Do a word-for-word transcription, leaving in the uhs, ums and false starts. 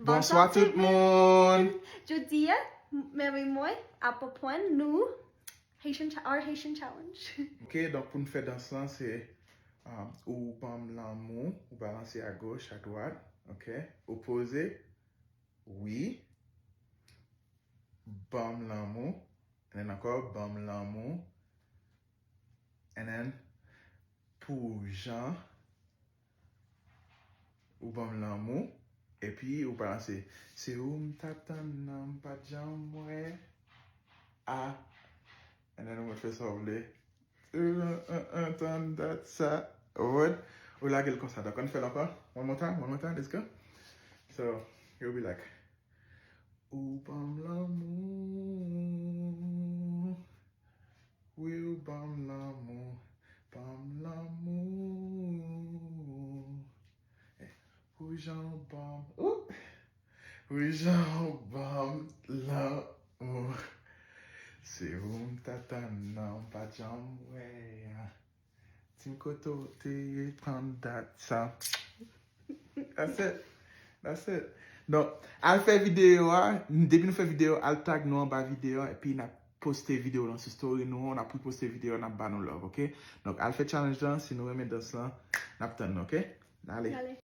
Bonswa tout moun! Jodi a, Mary mwen ap aprann nou Haitian, cha- our Haitian challenge. Ok, donk pou n fè dans lan, se um, ou ban m lanmou, ou balanse a goch, a dwat, ok? Ou poze, wi, ban m lanmou, and then ankò, ban m lanmou, and then pou jan ou ban m lanmou, epi ou balanse. Se ou m t ap tann nan, m pa t janm wè. A. And then ou mèt fè sa w vle. Tann dat sa. Ou wè? Ou lage l konsa. Donk, ann fè l ankò. One more time, one more time, let's go. So, you'll be like, ou ban m lanmou. Wi, ou ban m lanmou, ban m lanmou. Eh, pou jan w ban m, ou, pou jan w ban m lanmou. Se ou m t ap tann nan, m pa t janm wè. Di m kote w te ye tann dat sa. That's it. That's it. Donk, al fè videyo a. Depi nou fè videyo, al tag nou anba videyo a, epi n ap poste videyo lan sou story nou an, n ap reposte videyo, n ap ba nou love, ok? Donk, al fè challenge lan, si nou renmen dans lan, n ap tann nou, ok? Ale.